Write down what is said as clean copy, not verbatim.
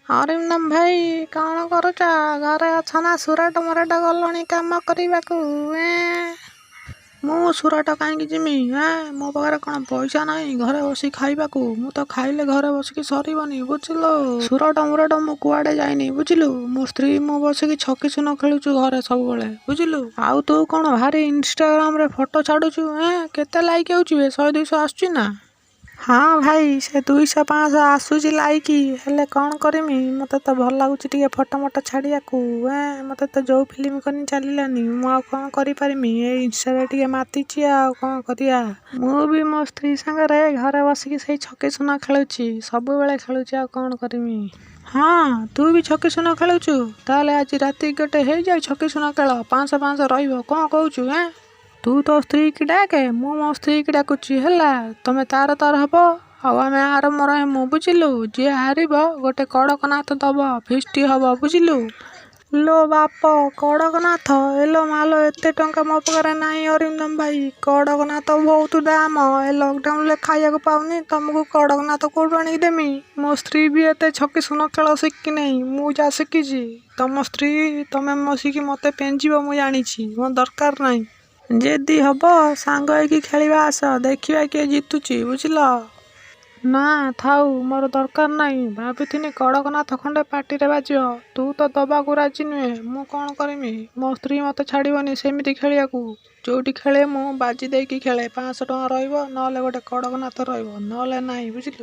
ଅରିନ୍ଦମ ଭାଇ, କ'ଣ କରୁଛ? ଘରେ ଅଛ ନା ସୁରାଟ ମୋରାଟ ଗଲଣି କାମ କରିବାକୁ? ଏଁ, ମୁଁ ସୁରାଟ କାହିଁକି ଯିମି? ଏଁ, ମୋ ପାଖରେ କ'ଣ ପଇସା ନାହିଁ ଘରେ ବସି ଖାଇବାକୁ? ମୁଁ ତ ଖାଇଲେ ଘରେ ବସିକି ସରିବନି, ବୁଝିଲୁ? ସୁରାଟ ମୁରାଟ ମୁଁ କୁଆଡ଼େ ଯାଇନି, ବୁଝିଲୁ? ମୋ ସ୍ତ୍ରୀ ମୁଁ ବସିକି ଛକି ଶୂନ ଖେଳୁଛୁ ଘରେ ସବୁବେଳେ, ବୁଝିଲୁ? ଆଉ ତୁ କ'ଣ ଭାରି ଇନଷ୍ଟାଗ୍ରାମରେ ଫଟୋ ଛାଡ଼ୁଛୁ? ଏଁ, କେତେ ଲାଇକ୍ ହେଉଛି ବେ? 100 200 ଆସୁଛି ନା? ହଁ ଭାଇ, ସେ 200 500 ଆସୁଛି ଲାଇକ୍। ହେଲେ କ'ଣ କରିମି, ମୋତେ ତ ଭଲ ଲାଗୁଛି ଟିକେ ଫଟୋ ମଟ ଛାଡ଼ିବାକୁ। ଏଁ, ମୋତେ ତ ଯେଉଁ ଫିଲ୍ମ କରିନି ଚାଲିଲାନି, ମୁଁ ଆଉ କ'ଣ କରିପାରିମି? ଏଇ ଇନଷ୍ଟାରେ ଟିକେ ମାତିଛି, ଆଉ କ'ଣ କରିବା? ମୁଁ ବି ମୋ ସ୍ତ୍ରୀ ସାଙ୍ଗରେ ଘରେ ବସିକି ସେଇ ଛକି ଶୂନ ଖେଳୁଛି, ସବୁବେଳେ ଖେଳୁଛି, ଆଉ କ'ଣ କରିମି? ହଁ, ତୁ ବି ଛକି ଶୂନ ଖେଳୁଛୁ? ତାହେଲେ ଆଜି ରାତି ଗୋଟେ ହେଇଯାଉ ଛକି ଶୂନ ଖେଳ, 500 500 ରହିବ, କ'ଣ କହୁଛୁ? ଏଁ, ତୁ ତୋ ସ୍ତ୍ରୀକି ଡାକେ, ମୁଁ ମୋ ସ୍ତ୍ରୀକି ଡାକୁଛି, ହେଲା? ତମେ ତାର ତାର ହବ ଆଉ ଆମେ ଆର ମୋର ହେମୁ, ବୁଝିଲୁ? ଯିଏ ହାରିବ ଗୋଟେ କଡ଼କନାଥ ଦବ, ଫିଷ୍ଟି ହବ, ବୁଝିଲୁ? ଲୋ ବାପ, କଡ଼କନାଥ! ଏଲୋ ମାଲୋ, ଏତେ ଟଙ୍କା ମୋ ପାଖରେ ନାହିଁ ଅରିନ୍ଦମ ଭାଇ। କଡ଼କନାଥ ବହୁତ ଦାମ। ଏ ଲକଡାଉନରେ ଖାଇବାକୁ ପାଉନି, ତମକୁ କଡ଼କନାଥ କୋଉଠୁ ଆଣିକି ଦେମି? ମୋ ସ୍ତ୍ରୀ ବି ଏତେ ଛକି ଶୂନ ଖେଳ ଶିଖିନାହିଁ, ମୁଁ ଯାହା ଶିଖିଛି। ତମ ସ୍ତ୍ରୀ ତମେ ବସିକି ମୋତେ ପେଞ୍ଜିବ ମୁଁ ଜାଣିଛି। ମୋ ଦରକାର ନାହିଁ। ଯଦି ହବ ସାଙ୍ଗ ହେଇକି ଖେଳିବା ଆସ, ଦେଖିବା କିଏ ଜିତୁଛି, ବୁଝିଲ? ନା ଥାଉ, ମୋର ଦରକାର ନାହିଁ। ଭାବିଥିନି କଡ଼କନାଥ ଖଣ୍ଡେ ପାଟିରେ ବାଜିବ। ତୁ ତ ଦବାକୁ ରାଜି ନୁହେଁ, ମୁଁ କ'ଣ କରିମି? ମୋ ସ୍ତ୍ରୀ ମୋତେ ଛାଡ଼ିବନି ସେମିତି ଖେଳିବାକୁ। ଯୋଉଠି ଖେଳେ ମୁଁ ବାଜି ଦେଇକି ଖେଳେ, 500 ଟଙ୍କା ରହିବ, ନହେଲେ ଗୋଟେ କଡ଼କନାଥ ରହିବ, ନହେଲେ ନାହିଁ, ବୁଝିଲୁ?